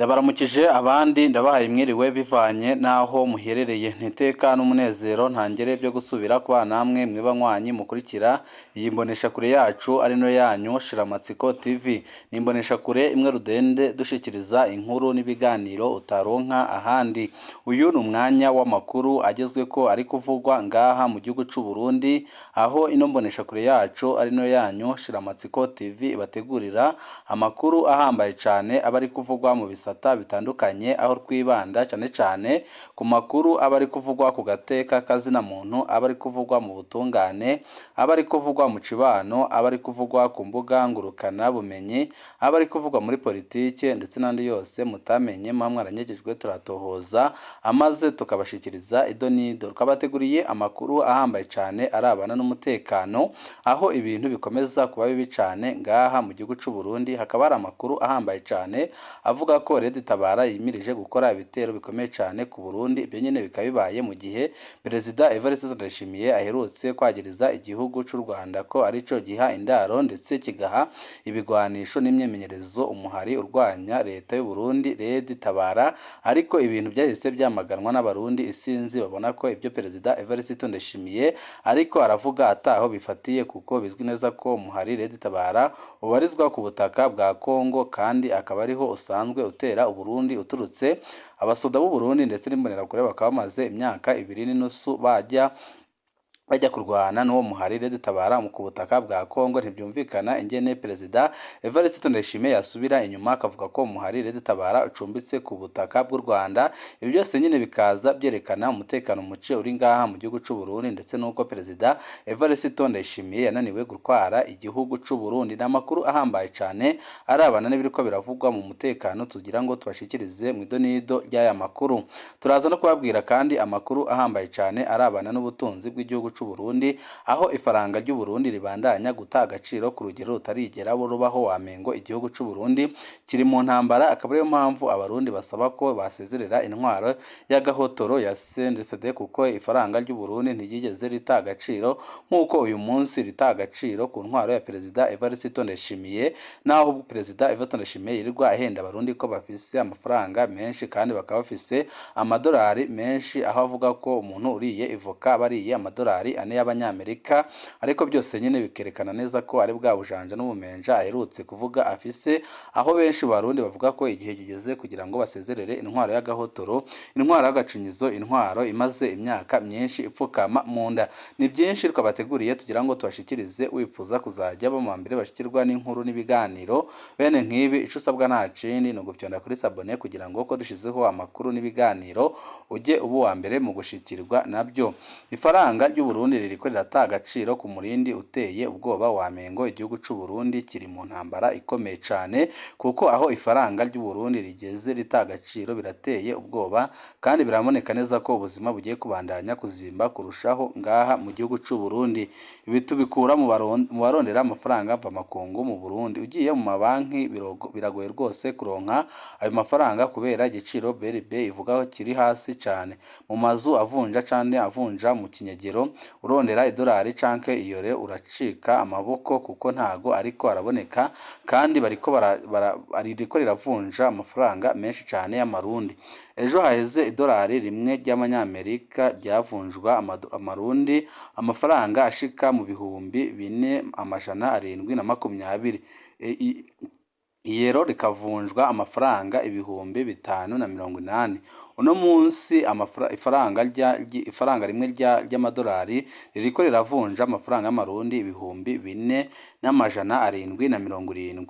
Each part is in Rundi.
Ndabaramukije abandi ndabahaye mwiriwe bivanye n'aho muherereye, ntiteka n'umunezero ntangere byo gusubira kubana namwe mwe banywanyi mukurikira iyi mboneshakure yacu ari no yanyu Shiramatsiko TV. Ni imboneshakure imwe rudende dushikiriza inkuru n'ibiganiro utaronka ahandi. Uyu ni umwanya w'amakuru agezweko ari kuvugwa ngaha mu gihugu c'u Burundi, aho ino mboneshakure yacu ari no yanyu Shiramatsiko TV ibategurira amakuru ahambaye cane aba ari kuvugwa mu bisata bitandukanye, aho twibanda cane cane ku makuru aba ari kuvugwa ku gateka kazina muntu, aba ari kuvugwa mu butungane, aba ari kuvugwa mu cibano, aba ari kuvugwa ku mbuga ngurukana bumenyi, aba ari kuvugwa muri politike ndetse n'andi yose mutamenye muba mwaranyegejwe turatohoza amaze tukabashikiriza ido n'ido. Twabateguriye amakuru ahambaye cane arabana n'umutekano, aho ibintu bikomeza kuba bibi cane ngaha mu gihugu c'u Burundi, hakaba hari amakuru ahambaye cane avuga ko Red Tabara yimirije gukora ibitero bikomeye cane ku Burundi. Ibyo nyene bikaba bibaye mu gihe Perezida Evariste Ndayishimiye aherutse kwagiriza igihugu c'u Rwanda ko arico giha indaro ndetse kigaha ibigwanisho n'imyimenyerezo umuhari urwanya leta y'u Burundi Red Tabara, ariko ibintu byahise byamaganwa n'Abarundi isinzi babona ko ibyo Perezida Evariste Ndayishimiye ariko aravuga ataho bifatiye, kuko bizwi neza ko umuhari Red Tabara ubarizwa ku butaka bwa Kongo kandi akaba ariho usanzwe utera Uburundi uturutse. Abasoda b'u Burundi ndetse n'imbonerakure bakaba bamaze imyaka ibiri n'inusu bajya kurwana n'uwo muhari Red Tabara ku butaka bwa Kongo. Ntibyumvikana ingene Perezida Evariste Ndayishimiye yasubira inyuma akavuga ko umuhari Red Tabara ucumbitse ku butaka bw'u Rwanda. Ibi byose nyine bikaza byerekana umutekano muke uri ngaha mu gihugu c'u Burundi, ndetse n'uko Perezida Evariste Ndayishimiye yananiwe gutwara igihugu c'u Burundi. Ni amakuru ahambaye cane arabana n'ibiriko biravugwa mu mutekano tugira ngo tubashikirize mu idonido ry'aya makuru. Turaza no kubabwira kandi amakuru ahambaye cane arabana n'ubutunzi bw'igihugu c'u Burundi, aho ifaranga ry'u Burundi ribandanya guta agaciro ku rugero rutarigera rubaho, wamengo igihugu c'u Burundi kiri mu ntambara, akaba ariyo mpamvu Abarundi basaba ko basezerera intwaro y'agahotoro ya CNDD-FDD, kuko ifaranga ry'u Burundi ntiryigeze rita agaciro nk'uko uyu munsi rita agaciro ku ntwaro ya Perezida Evariste Ndayishimiye, naho Perezida Evariste Ndayishimiye yirirwa ahenda Abarundi ko bafise amafaranga menshi kandi bakaba bafise amadolari menshi, aho avuga ko umuntu uriye ivoka aba ariye amadolari 4 y'abanyamerika, ariko byose nyine bikerekana neza ko ari bwa bujanja n'ubumenja aherutse kuvuga afise, aho benshi Barundi bavuga ko igihe kigeze kugira ngo basezerere intwaro y'agahotoro, intwaro y'agacinyizo, intwaro imaze imyaka myinshi ipfukama mu nda. Ni byinshi twabateguriye tugira ngo tubashikirize. Wifuza kuzajya bo mu mbere bashikirwa n'inkuru n'ibiganiro bene nk'ibi, ico usabwa nta kindi ni ugupyonda kuri s'abonner kugira ngo ko dushizeho amakuru n'ibiganiro ujye uba uwa mbere mu gushikirwa nabyo. Ifaranga ry'u Burundi ririko rirata agaciro ku murindi uteye ubwoba, wamengo igihugu c'u Burundi kiri mu ntambara ikomeye cane, kuko aho ifaranga ry'u Burundi rigeze rita agaciro birateye ubwoba, kandi biraboneka neza ko ubuzima bugiye kubandanya kuzimba kurushaho ngaha mu gihugu c'u Burundi. Ibi tubikura mu barondera amafaranga mvamakungu mu Burundi. Ugiye mu mabanki biragoye rwose kuronka ayo mafaranga kubera igiciro BRB ivuga kiri hasi cane. Mu mazu avunja canke avunja mu kinyegero, urondera idolari canke iyore uracika amaboko kuko ntago ariko araboneka, kandi bariko ririko riravunja amafaranga menshi cane y'amarundi. Ejo haheze idolari rimwe ry'amanyamerika ryavunjwa amarundi amafaranga ashika mu 4720, iyero rikavunjwa amafaranga 5080. Uno munsi ifaranga rimwe ry'amadolari ririko riravunja amafaranga y'amarundi 4770,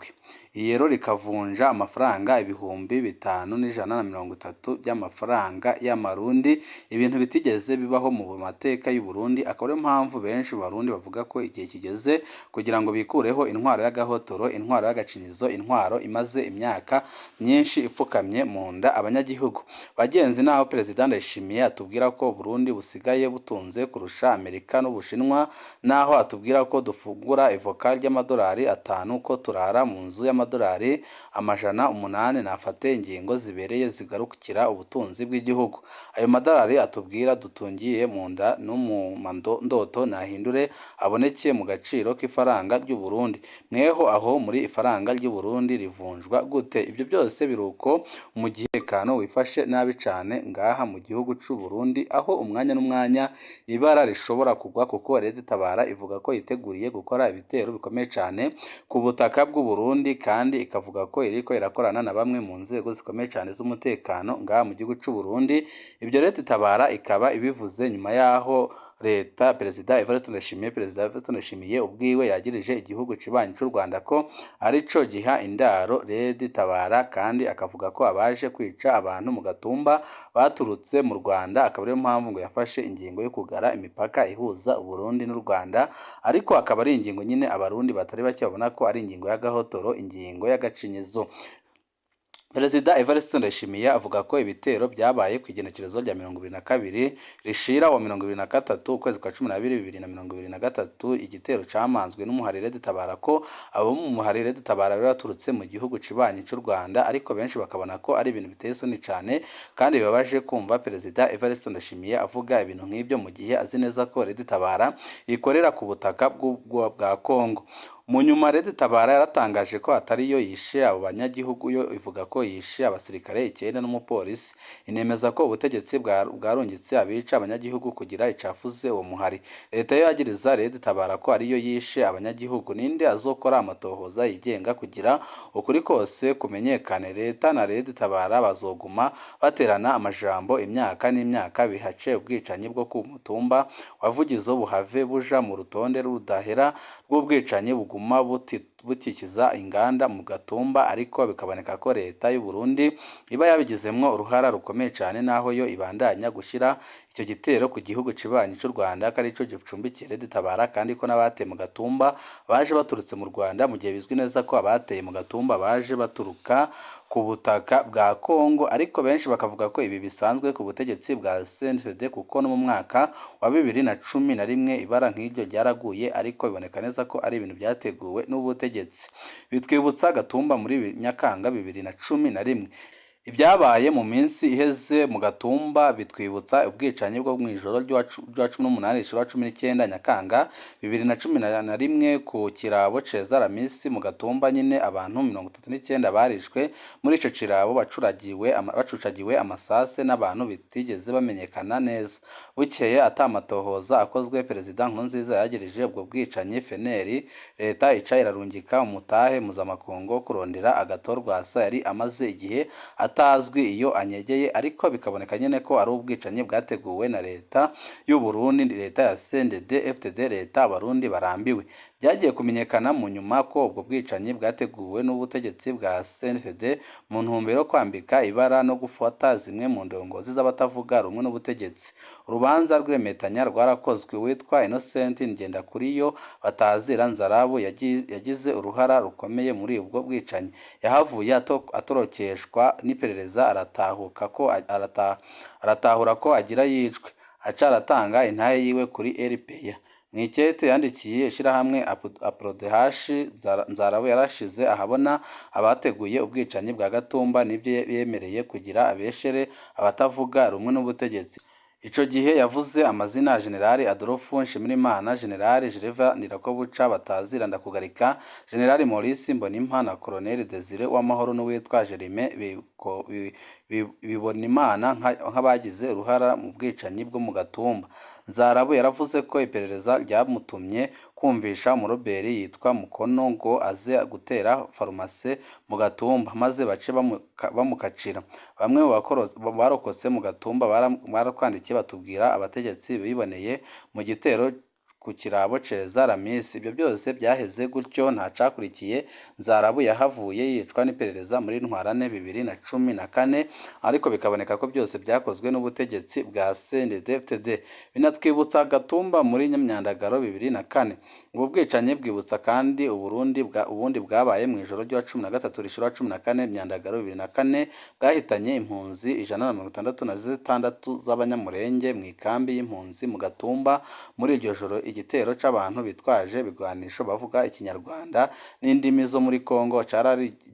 iyero rikavunja amafaranga 5130 by'amafaranga y'amarundi, ibintu bitigeze bibaho mu mateka y'u Burundi, akaba ariyo mpamvu benshi Barundi bavuga ko igihe kigeze kugira ngo bikureho intwaro y'agahotoro, intwaro y'agacinyizo, intwaro imaze imyaka myinshi ipfukamye mu nda abanyagihugu. Bagenzi, naho Perezida Ndayishimiye atubwira ko Burundi busigaye butunze kurusha Amerika n'Ubushinwa, naho atubwira ko dufungura ivoka ry'amadolari 5 ko turara mu nzu y'amadolari 800, nafate ingingo zibereye zigarukira ubutunzi bw'igihugu. Ayo madolari atubwira dutungiye mu nda no mu ndoto nahindure aboneke mu gaciro k'ifaranga ry'u Burundi. Mweho aho muri ifaranga ry'u Burundi rivunjwa gute? Ibyo byose biruko mu gihe umutekano wifashe nabi cane ngaha mu gihugu c'u Burundi, aho umwanya n'umwanya ibara rishobora kugwa, kuko Leta Tabara ivuga ko yiteguriye gukora ibitero bikomeye cane ku butaka bw'u Burundi, kandi ikavuga ko iriko irakorana na bamwe mu nzego zikomeye cane z'umutekano ngaha mu gihugu c'u Burundi. Ibyo Leta Tabara ikaba ibivuze nyuma yaho leta Perezida Evariste Ndayishimiye, Perezida Evariste Ndayishimiye ubwiwe yagirije igihugu kibanyi c'u Rwanda ko arico giha indaro Lady Tabara, kandi akavuga ko abaje kwica abantu mu Gatumba baturutse mu Rwanda, akaba ariyo mpamvu ngo yafashe ingingo yo kugara imipaka ihuza Uburundi n'u Rwanda. Ariko akaba ari ingingo nyine abarundi batari bake babona ko ari ingingo y'agahotoro, ingingo y'agacinyizo. Perezida Evariste Ndayishimiye avuga ko ibitero byabaye ku igenekerezo rya 22 rishira wa 23 ukwezi kwa 12 2023, igitero camanzwe n'umuhari Red Tabara, ko abo mu muhari Red Tabara bari baturutse mu gihugu kibanyi c'u Rwanda. Ariko benshi bakabona ko ari ibintu biteye isoni cane kandi bibabaje kumva Perezida Evariste Ndayishimiye avuga ibintu nk'ibyo mu gihe azi neza ko Red Tabara ikorera ku butaka bwa Kongo. Mu nyuma Red Tabara yaratangaje ko atari yo yishe abo banyagihugu, yo ivuga ko yishe abasirikare 9 n'umupolisi, inemeza ko ubutegetsi bwarungitse abica abanyagihugu kugira icafuze uwo muhari. Leta yo yagiriza Red Tabara ko ariyo yishe abanyagihugu. Ninde azokora amatohoza yigenga kugira ukuri kose kumenyekane? Leta na Red Tabara bazoguma baterana amajambo imyaka n'imyaka, bihace ubwicanyi bwo ku mutumba wa Vugizo buhave buja mu rutonde rudahera rw'ubwicanyi buguma butikiza inganda mu Gatumba. Ariko bikaboneka ko leta y'u Burundi iba yabigizemwo uruhara rukomeye cane, naho yo ibandanya gushira icyo gitero ku gihugu kibanyi c'u Rwanda ko arico gicumbikiye Red Tabara, kandi ko n'abateye mu Gatumba baje baturutse mu Rwanda, mu gihe bizwi neza ko abateye mu Gatumba baje baturuka ku butaka bwa Kongo. Ariko benshi bakavuga ko ibi bisanzwe ku butegetsi bwa CNDD, kuko no mu mwaka wa 2011 ibara nk'iryo ryaraguye, ariko biboneka neza ko ari ibintu byateguwe n'ubutegetsi. Bitwibutsa Gatumba muri Nyakanga 2011. Ibyabaye mu minsi iheze mu Gatumba bitwibutsa ubwicanyi bwo mu ijoro ry'uwa 18 rishira 19 Nyakanga 2011 ku kirabo Ceza Ramisi mu Gatumba nyine. Abantu 39 barishwe muri ico kirabo bacucagiwe amasase n'abantu bitigeze bamenyekana neza. Bukeye atamatohoza akozwe, Perezida Nkurunziza yagirije ubwo bwicanyi FNL. Leta ica irarungika umutahe mpuzamakungu kurondera Agathon Rwasa yari amaze igihe atazwi iyo anyegeye. Ariko bikaboneka nyine ko ari ubwicanyi bwateguwe na leta y'u Burundi, leta ya CNDD FDD, leta abarundi barambiwe. Byagiye kumenyekana mu nyuma ko ubwo bwicanyi bwateguwe n'ubutegetsi bwa CNDD mu ntumbero yo kwambika ibara no gufata zimwe mu ndongozi z'abatavuga rumwe n'ubutegetsi. Urubanza rw'iremetanya rwarakozwe. Uwitwa Innocent Ngendakuriyo batazira Nzarabu yagize uruhara rukomeye muri ubwo bwicanyi, yahavuye atorokeshwa n'iperereza, aratahura ko agira yicwe, aca aratanga intahe yiwe kuri RPA. Mw'ikete yandikiye ishirahamwe APRODH, Nzarabo yarashize ahabona abateguye ubwicanyi bwa Gatumba n'ibyo yemereye kugira abeshere abatavuga rumwe n'ubutegetsi. Ico gihe yavuze amazina ya General Adolphe Nshimirimana, General Gervais Ndirakobuca batazira Ndakugarika, General Maurice Mbonimpa na Colonel Desire Uwamahoro n'uwitwa Germain Bibonimana nk'abagize uruhara mu bwicanyi bwo mu Gatumba. Nzarabo yaravuze ko iperereza ryamutumye kumvisha umuroberi yitwa Mukono ngo aze gutera farumase mu Gatumba, maze bace bamukacira. Bamwe mu barokotse mu Gatumba baratwandikiye batubwira abategetsi biboneye mu gitero ku kirabo Ceza Ramisi. Ibyo byose byaheze gutyo, nta cakurikiye. Nzarabu yahavuye yicwa n'iperereza muri Ntwarante 2014, ariko bikaboneka ko byose byakozwe n'ubutegetsi bwa CNDD-FDD. Binatwibutsa Gatumba muri Nyamyandagaro 2004. Ubu bwicanyi bwibutsa kandi ubundi bwabaye mu ijoro ry'uwa 13 rishira 14 Myandagaro 2004, bwahitanye impunzi 166 z'abanyamurenge mu ikambi y'impunzi mu Gatumba. Muri iryo joro Igitero c'abantu bitwaje ibigwanisho bavuga ikinyarwanda n'indimi zo muri Kongo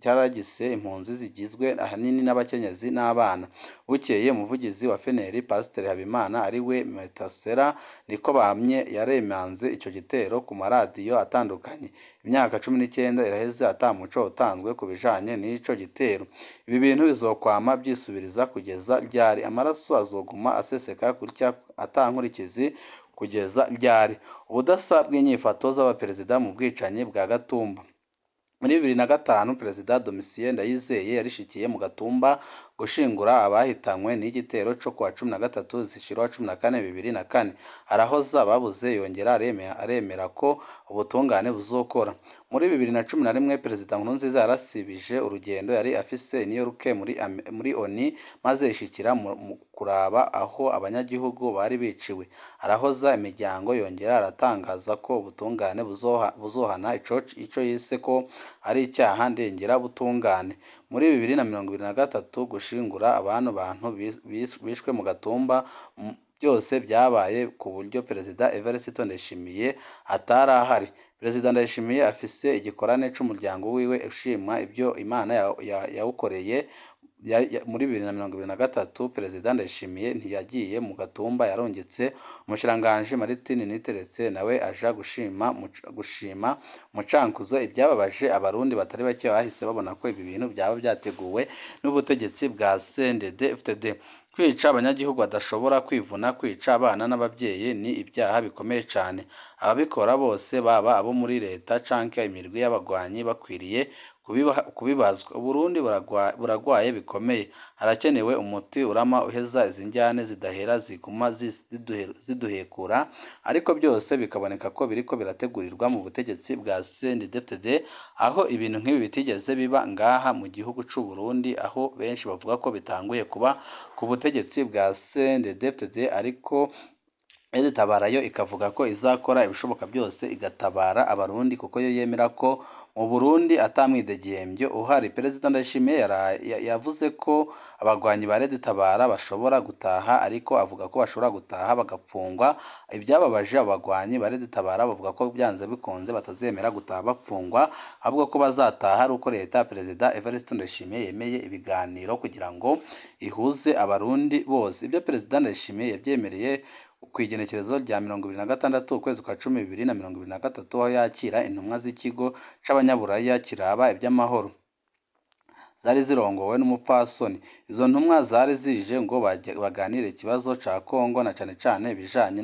caragise impunzi zigizwe ahanini n'abakenyezi n'abana. Bukeye umuvugizi wa FNL Pasiteri Habimana ariwe Metasera niko bamye yaremanze ico gitero ku maradiyo atandukanye. Imyaka 19 iraheze ata muco utanzwe ku bijanye n'ico gitero. Ibi bintu bizokwama vyisubiriza kugeza ryari? Amaraso azoguma aseseka gutya ata nkurikizi kugeza ryari? Ubudasa bw'inyifato z'abaperezida mu bwicanyi bwa Gatumba. Muri 2005 Perezida Domitien Ndayizeye yarishikiye mu Gatumba gushingura abahitanywe n'igitero co kuwa 13 zishira 14 2004, arahoza ababuze yongera aremera ko ubutungane buzokora. Muri 2011 Perezida Nkurunziza yarasibije urugendo yari afise i New York muri ONU maze yishikira mu kuraba aho abanyagihugu bari biciwe, arahoza imiryango yongera aratangaza ko ubutungane buzohana ico yise ko ari icyaha ndengerabutungane. Muri 2023 gushingura abantu bantu bishwe mu Gatumba byose byabaye ku buryo Perezida Evariste Ndayishimiye atari ahari. Perezida Ndayishimiye afise igikorane c'umuryango wiwe ushima ibyo Imana yawukoreye. Muri 2023 Perezida Ndayishimiye ntiyagiye mu Gatumba, yarungitse umushikiranganji Martin Niteretse nawe aja gushima Mucankuzo. Ibyababaje abarundi batari bake bahise babona ko ibi bintu byaba byateguwe n'ubutegetsi bwa CNDD-FDD. Kwica abanyagihugu badashobora kwivuna, kwica abana n'ababyeyi ni ibyaha bikomeye cane. Ababikora bose baba abo muri leta canke imirwi y'abagwanyi bakwiriye kubibazwa. Uburundi buragwaye bikomeye, harakenewe umuti urama uheza izi njyane zidahera ziguma ziduhekura, ariko byose bikaboneka ko biriko birategurirwa mu butegetsi bwa CNDD-FDD, aho ibintu nk'ibi bitigeze biba ngaha mu gihugu c'u Burundi, aho benshi bavuga ko bitanguye kuba ku butegetsi bwa CNDD-FDD, ariko Tabara yo ikavuga ko izakora ibishoboka byose igatabara abarundi kuko yo yemera ko mu Burundi ata mwidegembyo uhari. Perezida Ndayishimiye yavuze ko abagwanyi ba Red Tabara bashobora gutaha, ariko avuga ko bashobora gutaha bagapfungwa. Ibyababaje abagwanyi ba Red Tabara bavuga ko byanze bikunze batazemera gutaha bapfungwa, ahubwo ko bazataha ari uko leta Perezida Evariste Ndayishimiye yemeye ibiganiro kugira ngo ihuze abarundi bose. Ibyo Perezida Ndayishimiye yabyemereye ku igenekerezo rya 26 ukwezi kwa 10 2023, aho yakira intumwa z'ikigo c'abanyaburaya kiraba iby'amahoro zari zirongowe n'umupfasoni. Izo ntumwa zari zije ngo baganire ikibazo ca Kongo na cane cane ibijanye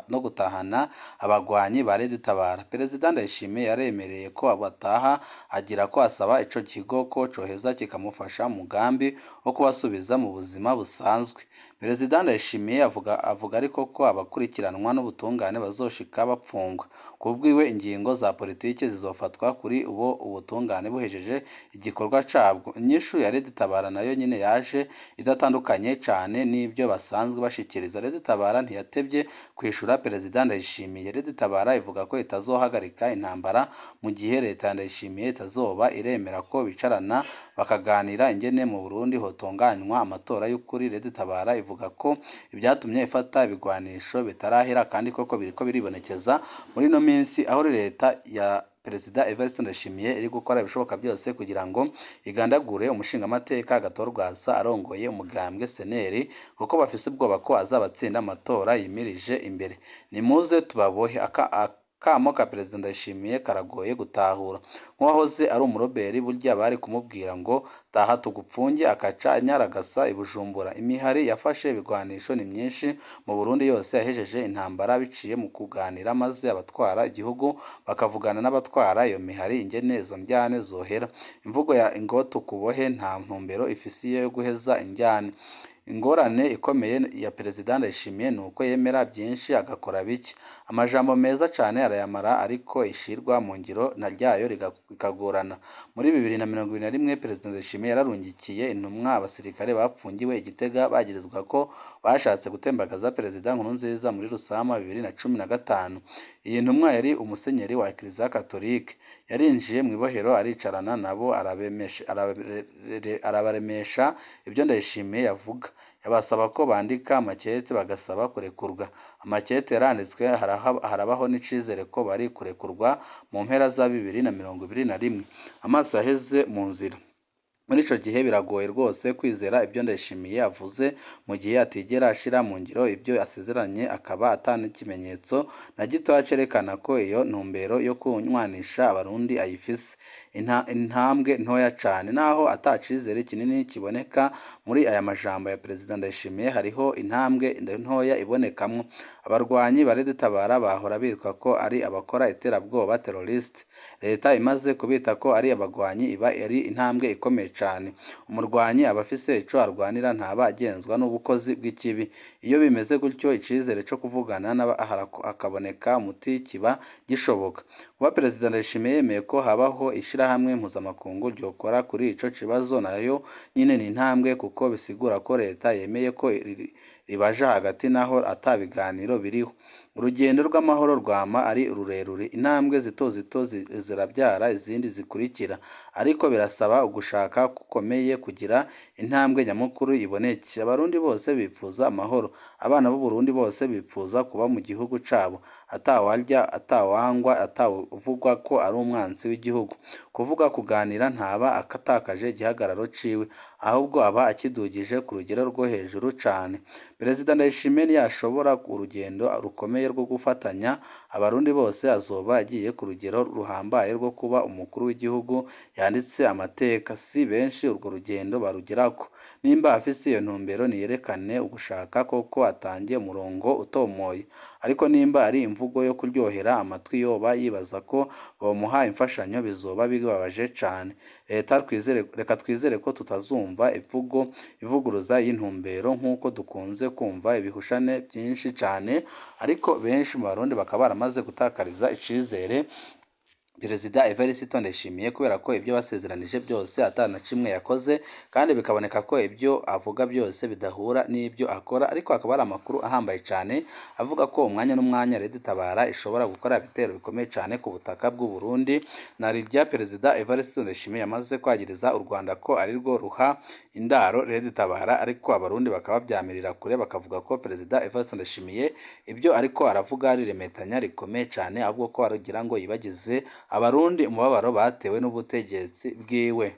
no gutahana abagwanyi ba Red Tabara. Perezida Ndayishimiye yaremereye ko bataha, agira ko asaba ico kigo ko coheza kikamufasha mu mugambi wo kubasubiza mu buzima busanzwe. Perezida Ndayishimiye avuga ariko ko abakurikiranwa n'ubutungane bazoshika bapfungwa. Kubwiwe ingingo za politiki zizofatwa kuri ubo ubutungane buhejeje igikorwa cabwo. Inyishu ya Red Tabara nayo nyine yaje idatandukanye cane n'ibyo basanzwe bashikiriza. Red Tabara ntiyatevye kwishura Perezida Ndayishimiye. Red Tabara ivuga ko itazohagarika intambara mu gihe leta ya Ndayishimiye itazoba iremera ko bicarana bakaganira ingene mu Burundi hotunganywa amatora y'ukuri. Red Tabara ivuga ko ibyatumye ifata ibigwanisho bitarahera, kandi koko biriko biribonekeza muri ino minsi, aho leta ya Perezida Evariste Ndayishimiye iri gukora ibishoboka byose kugira ngo igandagure umushingamateka Agathon Rwasa arongoye umugambwe SNL, kuko bafise ubwoba ko azabatsinda amatora yimirije imbere. Nimuze tubabohe. Akamo ka Perezida Ndayishimiye karagoye gutahura. Nk'uwahoze ari umuroberi, burya bari kumubwira ngo taha tugupfunge, akaca anyaragasa i Bujumbura. Imihari yafashe ibigwanisho ni myinshi mu Burundi, yose yahejeje intambara biciye mu kuganira, maze abatwara igihugu bakavugana n'abatwara iyo mihari ingene izo ndyane zohera. Imvugo ya ngo tukubohe nta ntumbero ifise yo guheza indyane. Ingorane ikomeye ya Perezida Ndayishimiye ni uko yemera byinshi agakora bike. Amajambo meza cane arayamara, ariko ishirwa mu ngiro na ryayo rikagorana. Muri 2021 Perezida Ndayishimiye yararungikiye intumwa abasirikare bapfungiwe i Gitega bagirizwa ko bashatse gutembagaza Perezida Nkurunziza muri Rusama 2015. Iyi ntumwa yari umusenyeri wa Eklezia Katolike. Yarinjiye mw'ibohero aricarana nabo arabaremesha ibyo Ndayishimiye yavuga. Yabasaba ko bandika amakete bagasaba kurekurwa. Amakete yaranditswe, harabaho n'icizere ko bari kurekurwa mu mpera za 2021. Amaso yaheze mu nzira. Muri ico gihe biragoye rwose kwizera ibyo Ndayishimiye avuze mu gihe atigera ashira mu ngiro ibyo asezeranye, akaba ata n'ikimenyetso na gitoya cerekana ko iyo ntumbero yo kunywanisha Abarundi ayifise. Intambwe ntoya cane. Naho ata cizere kinini kiboneka muri aya majambo ya Perezida Ndayishimiye, hariho intambwe ntoya ibonekamwo. Abarwanyi ba Red-Tabara bahora bitwa ko ari abakora iterabwoba, terroriste. Leta imaze kubita ko ari abagwanyi iba ari intambwe ikomeye cane. Umurwanyi aba afise ico arwanira, ntaba agenzwa n'ubukozi bw'ikibi. Iyo bimeze gutyo, icizere co kuvugana hakaboneka umuti kiba gishoboka. Kuba Perezida Ndayishimiye yemeye ko habaho ishirahamwe mpuzamakungu ryokora kuri ico kibazo nayo nyene ni intambwe, kuko bisigura ko leta yemeye ko ribaja hagati naho ata biganiro biriho. Urugendo rw'amahoro rwama ari rurerure, intambwe zito zito zirabyara izindi zikurikira, ariko birasaba ugushaka gukomeye kugira intambwe nyamukuru iboneke. Abarundi bose bipfuza amahoro, abana b'Uburundi bose bipfuza kuba mu gihugu cabo, atawarya, atawangwa, atawuvugwa ko ari umwansi w'igihugu. Kuvuga kuganira ntaba atakaje igihagararo ciwe, ahubwo aba akidugije ku rugero rwo hejuru cane. Perezida Ndayishimiye niyashobora urugendo rukomeye rwo gufatanya Abarundi bose, azoba agiye ku rugero ruhambaye rwo kuba umukuru w'igihugu yanditse amateka. Si benshi urwo rugendo barugerako. Nimba afise iyo ntumbero, niyerekane ugushaka koko, atange umurongo utomoye. Ariko nimba ari imvugo yo kuryohera amatwi yoba yibaza ko bomuha imfashanyo, bizoba bibabaje cane. Leta twizere, reka twizere ko tutazumva imvugo ivuguruza y'intumbero nk'uko dukunze kumva ibihushane byinshi cane, ariko benshi mu Barundi bakaba baramaze gutakariza icizere Perezida Evariste Ndayishimiye, kubera ko ibyo basezeranije byose ata na kimwe yakoze, kandi bikaboneka ko ibyo avuga byose bidahura n'ibyo akora. Ariko hakaba hari amakuru ahambaye cyane avuga ko umwanya n'umwanya Red Tabara ishobora gukora ibitero bikomeye cyane ku butaka bw'u Burundi, na rirya Perezida Evariste Ndayishimiye yamaze kwagiriza u Rwanda ko ari rwo ruha indaro Red Tabara, ariko Abarundi bakaba babyamirira kure, bakavuga ko Perezida Evariste Ndayishimiye ibyo ariko aravuga ari iremetanya rikomeye cyane, ahubwo ko aragira ngo yibagize Abarundi umubabaro batewe n'ubutegetsi bwiwe.